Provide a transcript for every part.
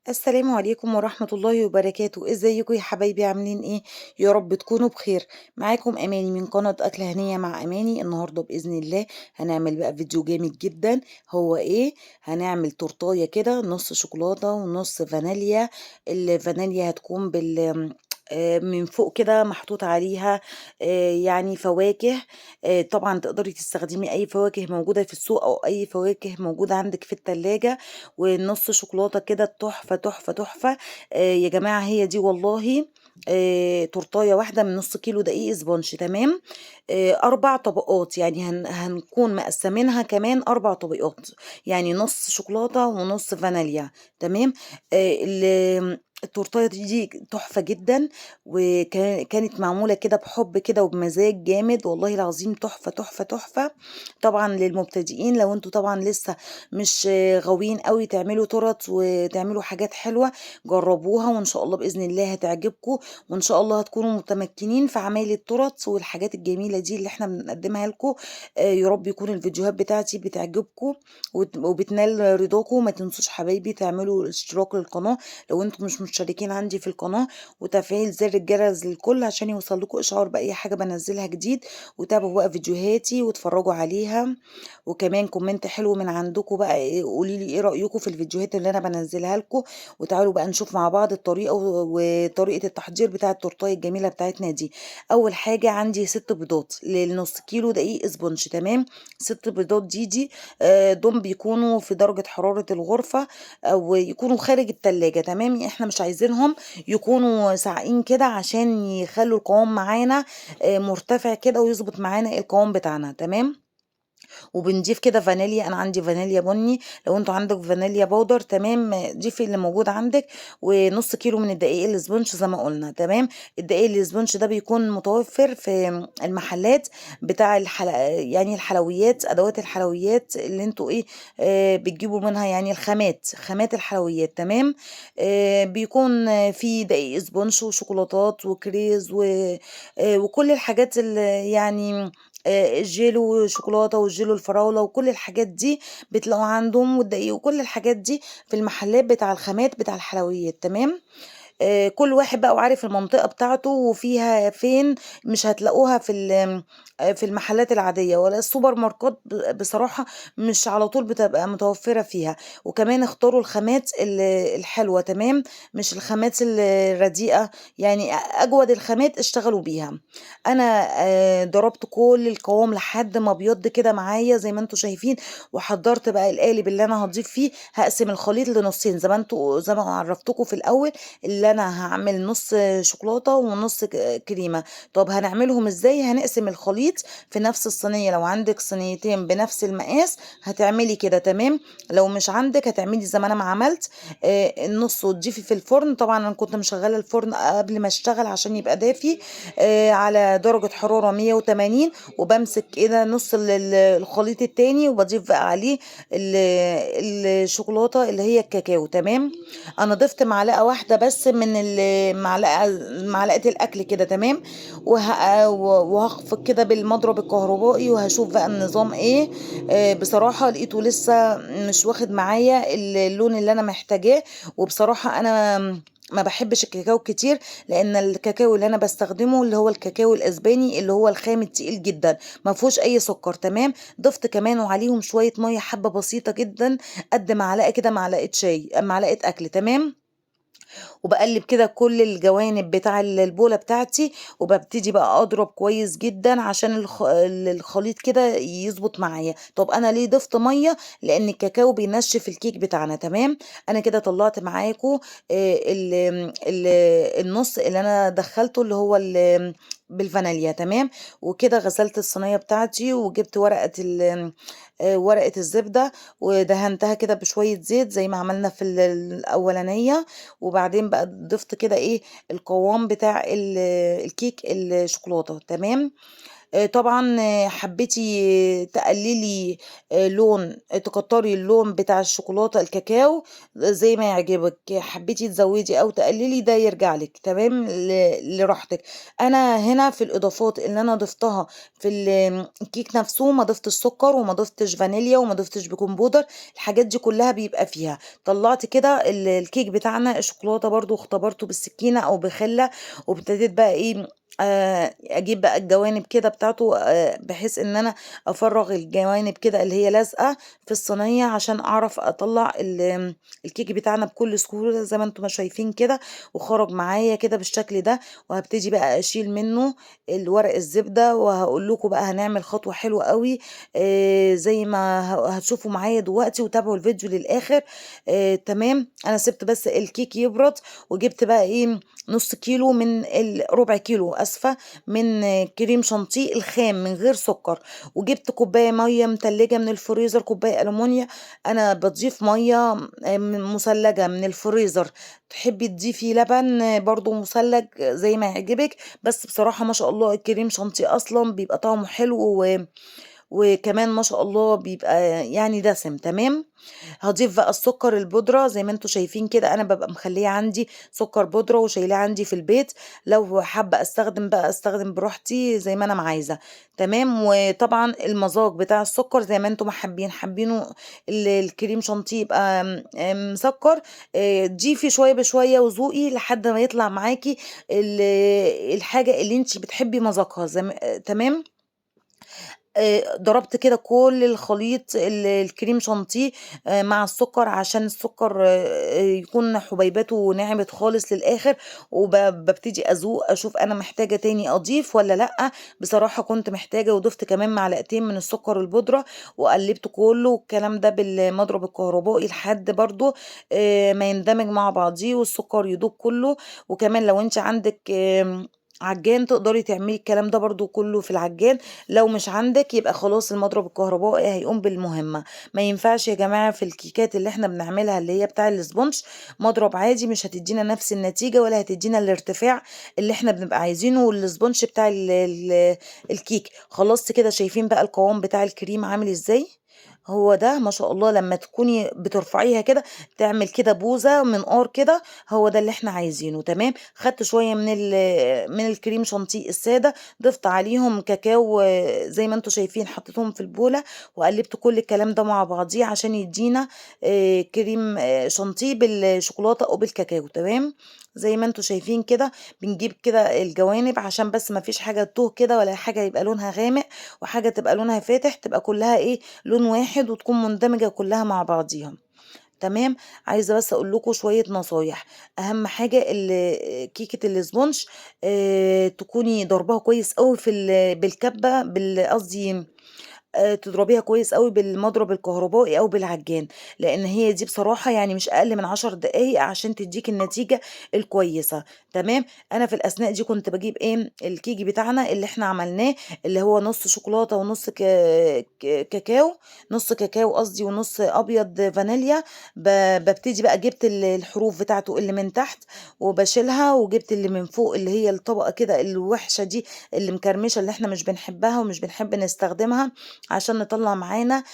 السلام عليكم ورحمة الله وبركاته. ازيكم يا حبايبي؟ عاملين ايه؟ يا رب تكونوا بخير. معاكم اماني من قناة اكلة هنية مع اماني. النهاردة باذن الله هنعمل بقى فيديو جامد جدا. هو ايه؟ هنعمل تورتاية كده، نص شوكولاتة ونص فانيليا. الفانيليا هتكون من فوق كده محطوط عليها يعني فواكه. طبعا تقدري تستخدمي اي فواكه موجودة في السوق او اي فواكه موجودة عندك في التلاجة، ونص شوكولاتة كده تحفة تحفة تحفة. يا جماعة هي دي والله تورتاية واحدة من نص كيلو دقيق sponge، تمام؟ 4 طبقات، يعني هنكون مقسمينها كمان 4 طبقات، يعني نص شوكولاتة ونص فانيليا، تمام؟ التورتاية دي تحفة جدا، وكانت معمولة كده بحب كده وبمزاج جامد والله العظيم، تحفة تحفة تحفة. طبعا للمبتدئين، لو انتوا طبعا لسه مش غاويين قوي تعملوا تورت وتعملوا حاجات حلوة، جربوها وان شاء الله بإذن الله هتعجبكم، وان شاء الله هتكونوا متمكنين في عمايل التورت والحاجات الجميلة دي اللي احنا بنقدمها لكم. يا رب يكون الفيديوهات بتاعتي بتعجبكم وبتنال رضاكم. ما تنسوش حبايبي تعملوا اشتراك للقناة لو انتوا مش مشتركين عندي في القناة، وتفعيل زر الجرس للكل عشان يوصل لكم اشعار باي حاجة بنزلها جديد، وتابعوا بقى فيديوهاتي واتفرجوا عليها، وكمان comment حلو من عندكم بقى، قولي لي ايه رايكم في الفيديوهات اللي انا بنزلها لكم. وتعالوا بقى نشوف مع بعض الطريقة وطريقه التحضير بتاعه التورتايه الجميلة بتاعتنا دي. اول حاجة عندي 6 بيضات للنص كيلو دقيق sponge، تمام؟ 6 بيضات دي دول بيكونوا في درجه حرارة الغرفة او يكونوا خارج التلاجة، تمام؟ احنا مش عايزينهم يكونوا ساقعين كده عشان يخلوا القوام معانا مرتفع كده ويظبط معانا القوام بتاعنا، تمام؟ وبنضيف كده فانيليا، انا عندي فانيليا بني، لو انتوا عندك فانيليا powder تمام ضيفي اللي موجود عندك. ونص كيلو من الدقيق ال sponge زي ما قلنا، تمام؟ الدقيق ال sponge ده بيكون متوفر في المحلات بتاع يعني الحلويات، ادوات الحلويات اللي انتوا ايه بتجيبوا منها، يعني الخامات، خامات الحلويات، تمام؟ بيكون في دقيق sponge وشوكولاتات وكريز وكل الحاجات اللي يعني الجيلو شوكولاتة والجيلو الفراوله وكل الحاجات دي بتلاقوها عندهم، والدقيق وكل الحاجات دي في المحلات بتاع الخامات بتاع الحلويات، تمام؟ كل واحد بقى وعارف المنطقة بتاعته وفيها فين، مش هتلاقوها في المحلات العادية ولا السوبر ماركت، بصراحة مش على طول بتبقى متوفرة فيها. وكمان اختاروا الخامات الحلوة، تمام؟ مش الخامات الرديئة، يعني اجود الخامات اشتغلوا بيها. انا ضربت كل القوام لحد ما ابيض كده معايا زي ما انتوا شايفين، وحضرت بقى القالب اللي انا هضيف فيه. هقسم الخليط لنصين زي ما عرفتكم في الاول، اللي انا هعمل نص شوكولاتة ونص كريمة. طب هنعملهم ازاي؟ هنقسم الخليط في نفس الصينية، لو عندك صينيتين بنفس المقاس هتعملي كده، تمام؟ لو مش عندك هتعملي زي ما انا ما عملت، النص وتضيفي في الفرن. طبعا انا كنت مشغله الفرن قبل ما اشتغل عشان يبقى دافي، على درجه حرارة 180، وبمسك كده نص الخليط التاني وبضيف بقى عليه الشوكولاتة اللي هي الكاكاو، تمام؟ انا ضفت معلقه واحدة بس من معلقه الاكل كده، تمام؟ وهخفق كده بالمضرب الكهربائي وهشوف بقى النظام ايه. بصراحة لقيته لسه مش واخد معايا اللون اللي انا محتاجاه، وبصراحة انا ما بحبش الكاكاو كتير، لان الكاكاو اللي انا بستخدمه اللي هو الكاكاو الاسباني اللي هو الخام التقيل جدا ما فيهوش اي سكر، تمام؟ ضفت كمان وعليهم شوية مية حبه بسيطة جدا قد معلقه كده، معلقه شاي، معلقه اكل، تمام؟ وبقلب كده كل الجوانب بتاع البوله بتاعتي، وببتدي بقى اضرب كويس جدا عشان الخليط كده يظبط معايا. طب انا ليه ضفت مية؟ لان الكاكاو بينشف الكيك بتاعنا، تمام؟ انا كده طلعت معاكم النص اللي انا دخلته اللي هو بالفانيليا، تمام؟ وكده غسلت الصينية بتاعتي وجبت ورقة الزبدة ودهنتها كده بشوية زيت زي ما عملنا في الاولانية، وبعدين بقى ضفت كده ايه القوام بتاع الكيك الشوكولاتة، تمام؟ طبعًا حبيتِ تقللي لون، تكتري اللون بتاع الشوكولاتة الكاكاو زي ما يعجبك، حبيتِ تزودي أو تقللي ده يرجع لك، تمام، لراحتك. أنا هنا في الإضافات اللي أنا ضفتها في الكيك نفسه ما ضفتش سكر وما ضفتش فانيليا وما ضفتش baking powder، الحاجات دي كلها بيبقى فيها. طلعت كده الكيك بتاعنا الشوكولاتة برضو اختبرته بالسكينة أو بخلة، وابتديت بقى إيه، أجيب بقى الجوانب كده بتاعته، بحيث إن أنا أفرغ الجوانب كده اللي هي لازقة في الصينية عشان أعرف أطلع الكيك بتاعنا بكل سهولة زي ما انتم ما شايفين كده، وخرج معايا كده بالشكل ده. وهبتدي بقى أشيل منه الورق الزبدة، وهقول لكم بقى هنعمل خطوة حلوة قوي، زي ما هتشوفوا معايا دلوقتي، وتابعوا الفيديو للآخر. تمام. أنا سبت بس الكيك يبرد، وجبت بقى إيه نص كيلو من ربع كيلو أسفة من كريم شانتيه الخام من غير سكر، وجبت كوباية مية متلجة من الفريزر، كوباية ألمونيا. أنا بضيف مية مثلجة من الفريزر، تحبي تضيفي لبن برضو مثلج زي ما يعجبك، بس بصراحة ما شاء الله الكريم شانتيه أصلا بيبقى طعمه حلو وكمان ما شاء الله بيبقى دسم. تمام. هضيف بقى السكر البودرة زي ما انتم شايفين كده، انا ببقى مخليه عندي سكر بودرة وشايلاه عندي في البيت، لو حابة استخدم بقى استخدم براحتي زي ما انا ما عايزة. تمام. وطبعا المذاق بتاع السكر زي ما انتم حابين، حابينه الكريم شانتيه يبقى مسكر، ضيفي شوية بشوية وذوقي لحد ما يطلع معاكي الحاجة اللي انت بتحبي مذاقها زي ما، تمام. ضربت كده كل الخليط الكريم شانتيه، مع السكر عشان السكر، يكون حبيباته نعمت خالص للآخر، وببتدي أذوق أشوف أنا محتاجة تاني أضيف ولا لأ. بصراحة كنت محتاجة، وضفت كمان معلقتين من السكر البودرة، وقلبت كله الكلام ده بالمضرب الكهربائي لحد برضو، ما يندمج مع بعضيه والسكر يدوب كله. وكمان لو انت عندك، عجان تقدري تعملي الكلام ده برضو كله في العجان، لو مش عندك يبقى خلاص المضرب الكهربائي هيقوم بالمهمة. ما ينفعش يا جماعة في الكيكات اللي احنا بنعملها اللي هي بتاع ال sponge مضرب عادي، مش هتدينا نفس النتيجة ولا هتدينا الارتفاع اللي احنا بنبقى عايزينه وال sponge بتاع الكيك. خلصت كده، شايفين بقى القوام بتاع الكريم عامل ازاي؟ هو ده ما شاء الله. لما تكوني بترفعيها كده تعمل كده بوزة منقار كده، هو ده اللي احنا عايزينه. تمام. خدت شوية من الكريم شانتيه السادة، ضفت عليهم كاكاو زي ما انتم شايفين، حطيتهم في البولة وقلبت كل الكلام ده مع بعضيه عشان يدينا، كريم، شانتيه بالشوكولاتة او بالكاكاو. تمام. زي ما انتم شايفين كده بنجيب كده الجوانب عشان بس ما فيش حاجة تتوه كده، ولا حاجة يبقى لونها غامق وحاجة تبقى لونها فاتح، تبقى كلها لون واحد وتكون مندمجة كلها مع بعضيها. تمام. عايزة بس اقول لكم شوية نصايح. اهم حاجة كيكة ال sponge، تكوني ضربها كويس قوي في بالكبة، قصدي، تضربيها كويس قوي بالمضرب الكهربائي او بالعجان، لان هي دي بصراحة مش اقل من 10 دقايق عشان تديك النتيجة الكويسة. تمام. انا في الاثناء دي كنت بجيب الكيك بتاعنا اللي احنا عملناه، اللي هو نص شوكولاتة ونص كاكاو، نص كاكاو قصدي ونص ابيض فانيليا. ببتدي بقى جبت الحروف بتاعته اللي من تحت وبشيلها، وجبت اللي من فوق اللي هي الطبقة كده الوحشة دي اللي مكرمشة اللي احنا مش بنحبها ومش بنحب نستخدمها، عشان نطلع معانا،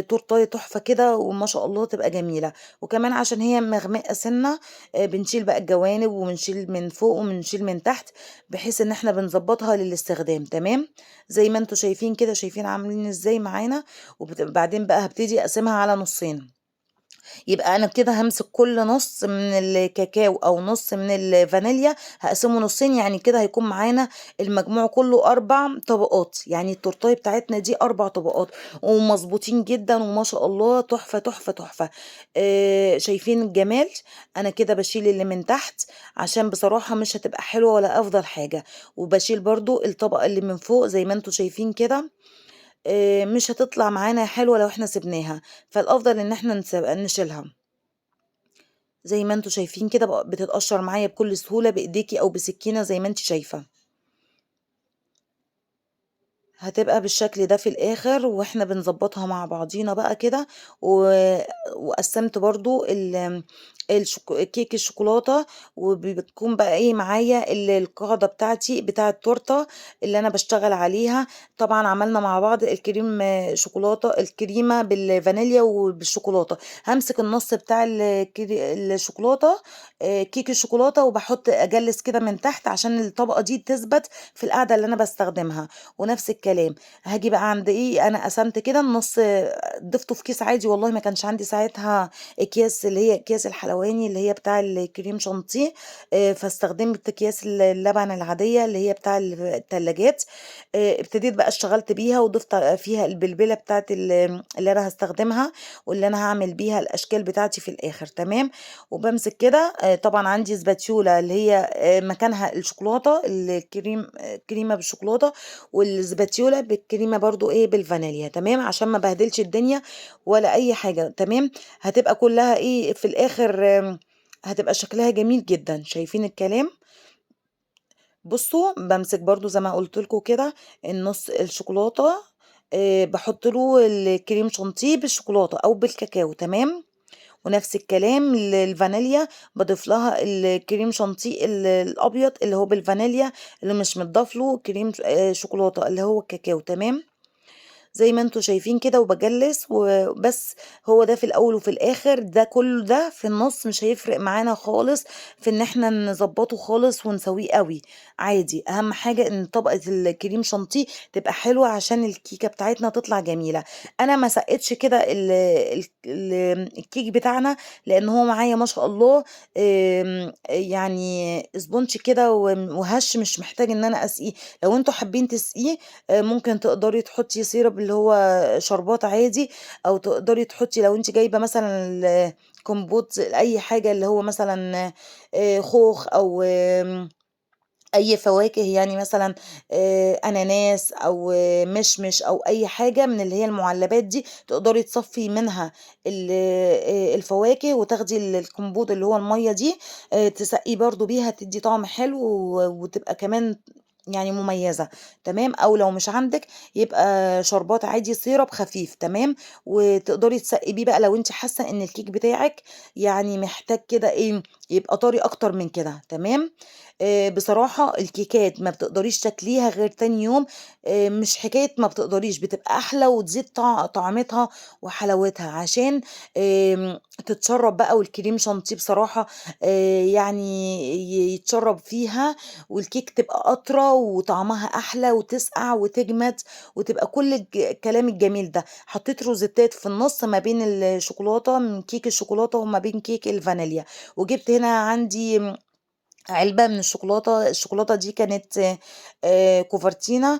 تورتايه تحفة كده وما شاء الله تبقى جميلة. وكمان عشان هي مغمقة سنة، بنشيل بقى الجوانب وبنشيل من فوق وبنشيل من تحت، بحيث ان احنا بنظبطها للاستخدام. تمام. زي ما انتوا شايفين كده، شايفين عاملين ازاي معانا. وبعدين بقى هبتدي اقسمها على نصين، يبقى انا كده همسك كل نص من الكاكاو او نص من الفانيليا هقسمه نصين، يعني كده هيكون معانا المجموع كله 4 طبقات، يعني التورتايه بتاعتنا دي 4 طبقات ومظبوطين جدا وما شاء الله تحفة تحفة تحفة. شايفين الجمال؟ انا كده بشيل اللي من تحت عشان بصراحة مش هتبقى حلوة ولا افضل حاجة، وبشيل برضو الطبقة اللي من فوق زي ما انتوا شايفين كده، مش هتطلع معانا حلوة لو احنا سيبناها، فالافضل ان احنا نشيلها. زي ما انتوا شايفين كده بتتقشر معايا بكل سهولة بايديكي او بسكينة زي ما انت شايفة. هتبقى بالشكل ده في الآخر، وإحنا بنضبطها مع بعضينا بقى كده. و وقسّمت برضه ال الشوك كيك الشوكولاتة، وبتكون بقى إيه معايا القاعدة بتاعتي بتاع التورتة اللي أنا باشتغل عليها. طبعًا عملنا مع بعض الكريم شوكولاتة، الكريمة بالفانيليا وبالشوكولاتة. هامسك النُص بتاع الشوكولاتة، كيك الشوكولاتة، وباحط أجلّس كده من تحت عشان الطبقة دي تثبت في القاعدة اللي أنا باستخدمها. ونفس الكلام هاجي بقى عند إيه، أنا قسمت كده النُص، ضفته في كيس عادي، والله ما كانش عندي ساعتها أكياس اللي هي أكياس الحلواني اللي هي بتاع الكريم شانتيه، فاستخدمت أكياس اللبن العادية اللي هي بتاع التلاجات. ابتديت بقى اشتغلت بيها وضفت فيها البلبلة بتاعة اللي أنا هاستخدمها واللي أنا هاعمل بيها الأشكال بتاعتي في الآخر، تمام. وبامسك كده، طبعًا عندي سباتيولا اللي هي مكانها الشوكولاتة، الكريم كريمة بالشوكولاتة، والسباتيولا بالكريمة برضه إيه بالفانيليا، تمام، عشان ما ابهدلش الدنيا ولا أي حاجة، تمام. هتبقى كلها إيه في الآخر، هتبقى شكلها جميل جدًا. شايفين الكلام؟ بُصّوا، بامسك برضه زي ما قُلت لكم كده النُص الشوكولاتة، باحط له الكريم شانتيه بالشوكولاتة أو بالكاكاو، تمام. ونفس الكلام للفانيليا، باضيف لها الكريم شانتيه الأبيض اللي هو بالفانيليا اللي مش متضاف له كريم شوكولاتة اللي هو الكاكاو، تمام. زي ما أنتم شايفين كده، وباجلّس وبس. هو ده في الأول وفي الآخر، ده كل ده في النُص مش هيفرق معانا خالص في إن إحنا نضبّطه خالص ونسويه أوي، عادي. أهم حاجة إن طبقة الكريم شانتيه تبقى حلوة عشان الكيكة بتاعتنا تطلع جميلة. أنا ما سقيتش كده ال ال ال الكيك بتاعنا لأن هو معايا ما شاء الله، يعني sponge كده وهش، مش محتاج إن أنا أسقيه. لو أنتم حابين تسقيه، ممكن تقدري تحطي syrup اللي هو شربات عادي، أو تقدري تحطي لو أنتِ جايبة مثلًا الكومبوت أي حاجة اللي هو مثلًا خوخ أو أي فواكه، يعني مثلًا أناناس أو مشمش أو أي حاجة من اللي هي المعلبات دي، تقدري تصفّي منها ال الفواكه وتاخدي الكومبوت اللي هو المَيّة دي، تسقّيه برضه بيها، تدّي طعم حلو وتبقى كمان يعني مميزة، تمام. أو لو مش عندِك يبقى شربات عادي syrup خفيف، تمام، وتقدري تسقّي بيه بقى لو أنتِ حاسة إن الكيك بتاعِك يعني محتاج كده إيه، يبقى طري أكتر من كده، تمام. بصراحة الكيكات ما بتقدريش تاكليها غير تاني يوم، مش حكاية ما بتقدريش، بتبقى أحلى وتزيد طعمتها وحلاوتها عشان تتشرب بقى، والكريم شانتيه بصراحة يعني يتشرب فيها، والكيك تبقى أطرى وطعمها أحلى وتسقع وتجمد وتبقى كل الكلام الجميل ده. حطيت روزيتات في النُص ما بين الشوكولاتة من كيك الشوكولاتة وما بين كيك الفانيليا، وجبت هنا عندي علبة من الشوكولاتة، الشوكولاتة دي كانت كوفرتينا،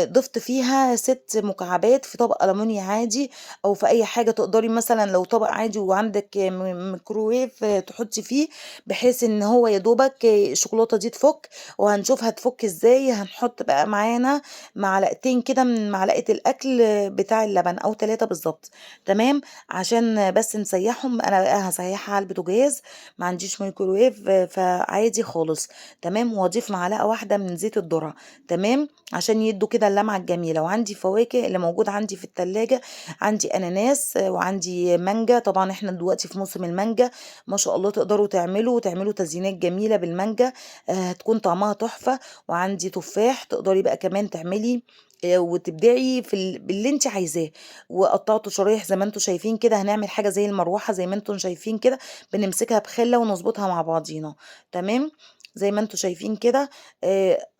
ضفت فيها 6 مكعبات في طبق ألمونيا عادي أو في أي حاجة تقدري، مثلًا لو طبق عادي وعندك ميكروويف تحطي فيه، بحيث إن هو يا دوبك الشوكولاتة دي تفك. وهنشوف هتفك إزاي. هنحط بقى معانا معلقتين كده من معلقة الأكل بتاع اللبن أو 3 بالضبط، تمام، عشان بس نسيحهم. أنا بقى هاسيحها على البوتاجاز، ما عنديش ميكروويف فعادي خالص، تمام. وهاضيف معلقة واحدة من زيت الذرة، تمام، عشان يدوا كده اللمعة الجميلة. وعندي فواكه اللي موجودة عندي في التلاجة، عندي أناناس وعندي مانجا، طبعا احنا دلوقتي في موسم المانجا ما شاء الله، تقدروا تعملوا تزيينات جميلة بالمانجا، هتكون طعمها تحفة. وعندي تفاح، تقدري بقى كمان تعملي وتبدعي في باللي انت عايزاه. وقطعته شرايح زي ما انتم شايفين كده، هنعمل حاجة زي المروحة زي ما انتم شايفين كده، بنمسكها بخلة ونظبطها مع بعضينا، تمام، زي ما انتم شايفين كده.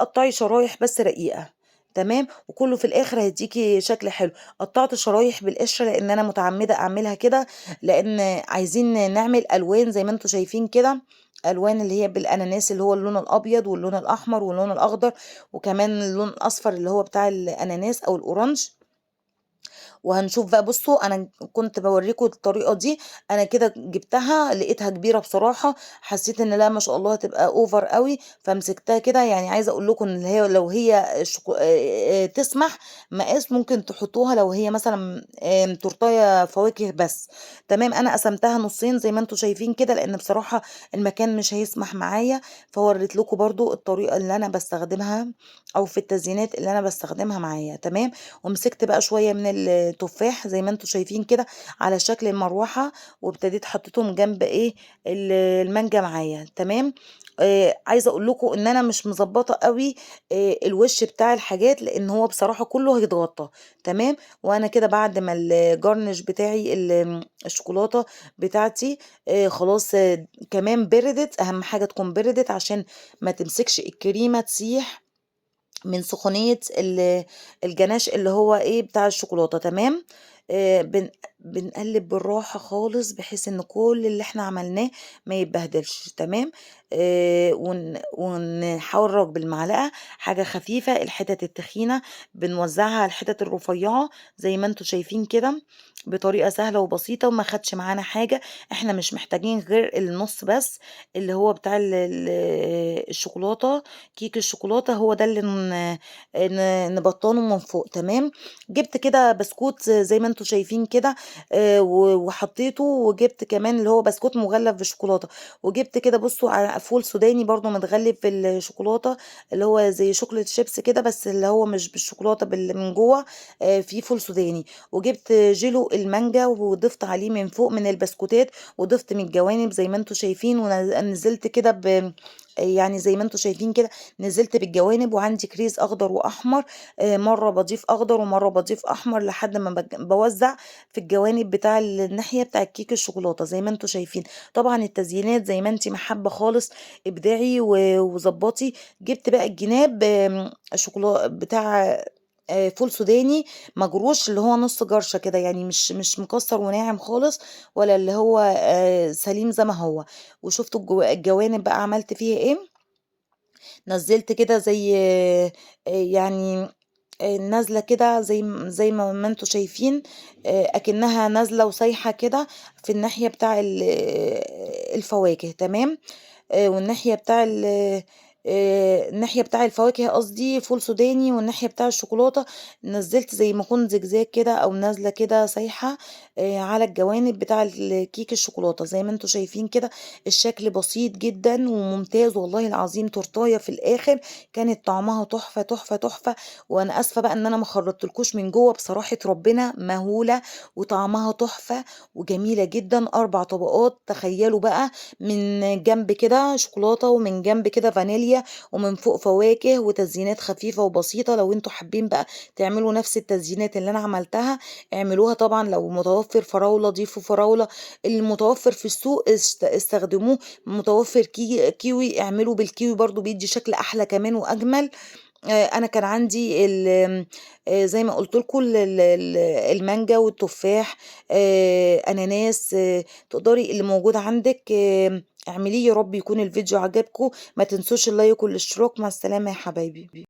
قطعي شرايح بس رقيقة، تمام، وكله في الاخر هيديكي شكل حلو. قطعت شرايح بالقشره لان انا متعمدة اعملها كده، لان عايزين نعمل الوان زي ما انتم شايفين كده، الوان اللي هي بالاناناس اللي هو اللون الابيض واللون الاحمر واللون الاخضر، وكمان اللون الاصفر اللي هو بتاع الاناناس او ال orange. وهنشوف بقى. بصوا انا كنت بوريكم الطريقة دي، انا كده جبتها لقيتها كبيرة بصراحة، حسيت ان لا ما شاء الله هتبقى over قوي، فمسكتها كده. يعني عايزه اقول لكم ان هي لو هي تسمح مقاس ممكن تحطوها لو هي مثلا تورتايه فواكه بس، تمام. انا قسمتها نصين زي ما انتم شايفين كده، لان بصراحة المكان مش هيسمح معايا، فوريت لكم برضو الطريقة اللي انا بستخدمها او في التزيينات اللي انا بستخدمها معايا، تمام. ومسكت بقى شوية من التفاح زي ما انتم شايفين كده على شكل المروحة، وابتديت حطيتهم جنب ايه المانجا معايا، تمام. عايزه اقول لكم ان انا مش مظبطه قوي الوش بتاع الحاجات، لان هو بصراحة كله هيتغطى، تمام. وانا كده بعد ما ال garnish بتاعي الشوكولاتة بتاعتي خلاص كمان بردت، اهم حاجة تكون بردت عشان ما تمسكش الكريمة تسيح من سخونيه الجناش اللي هو ايه بتاع الشوكولاتة، تمام. بنقلب بالراحة خالص بحيث ان كل اللي احنا عملناه ما يتبهدلش، تمام. ونحرك بالمعلقه حاجة خفيفة، الحتت التخينه بنوزعها على الحتت الرفيعة زي ما انتم شايفين كده، بطريقة سهلة وبسيطة، وما خدش معانا حاجة. احنا مش محتاجين غير النص بس اللي هو بتاع الشوكولاتة، كيك الشوكولاتة هو ده اللي نبطنه من فوق، تمام. جبت كده بسكوت زي ما انتم شايفين كده، وحطيته، وجبت كمان اللي هو بسكوت مغلف بالشوكولاته، وجبت كده بصوا على فول سوداني برضو متغلف بالشوكولاته اللي هو زي chocolate chips كده، بس اللي هو مش بالشوكولاته من جوه، فيه فول سوداني. وجبت جيلو المانجا وضفت عليه من فوق من البسكوتات، وضفت من الجوانب زي ما انتم شايفين، ونزلت كده يعني زي ما انتم شايفين كده نزلت بالجوانب. وعندي كريز اخضر واحمر، مرة بضيف اخضر ومرة بضيف احمر لحد ما بوزع في الجوانب بتاع الناحية بتاع الكيك الشوكولاتة زي ما انتم شايفين. طبعا التزيينات زي ما انت محبة خالص، ابدعي وظبطي. جبت بقى الجناب، شوكولاتة بتاع فول سوداني مجروش اللي هو نص جرشه كده، يعني مش مكسر وناعم خالص، ولا اللي هو سليم زي ما هو. وشفتوا الجوانب بقى عملت فيها ايه، نزلت كده زي يعني نازله كده زي ما انتم شايفين، اكنها نازله وسايحه كده في الناحية بتاع الفواكه، تمام. والناحية بتاع الناحية بتاع الفواكه قصدي فول سوداني، والناحية بتاع الشوكولاتة نزلت زي ما كنت زجزاج كده او نازله كده سايحه، على الجوانب بتاع الكيك الشوكولاتة زي ما انتم شايفين كده. الشكل بسيط جدا وممتاز والله العظيم. تورتايه في الاخر كانت طعمها تحفة تحفة تحفة. وانا اسفه بقى ان انا ما خرجتلكوش من جوه، بصراحة ربنا مهولة وطعمها تحفة وجميلة جدا. 4 طبقات تخيلوا بقى، من جنب كده شوكولاتة ومن جنب كده فانيليا ومن فوق فواكه وتزيينات خفيفة وبسيطة. لو انتوا حابين بقى تعملوا نفس التزيينات اللي انا عملتها اعملوها. طبعا لو متوفر فراوله ضيفوا فراوله، المتوفر في السوق استخدموه، متوفر كيوي اعملوا بالكيوي برضو بيدي شكل احلى كمان واجمل. انا كان عندي زي ما قلت لكم المانجا والتفاح، اناناس، تقدري اللي موجود عندك، اعمليه. يا رب يكون الفيديو عجبكم، ما تنسوش ال like والاشتراك. مع السلامة يا حبايبي.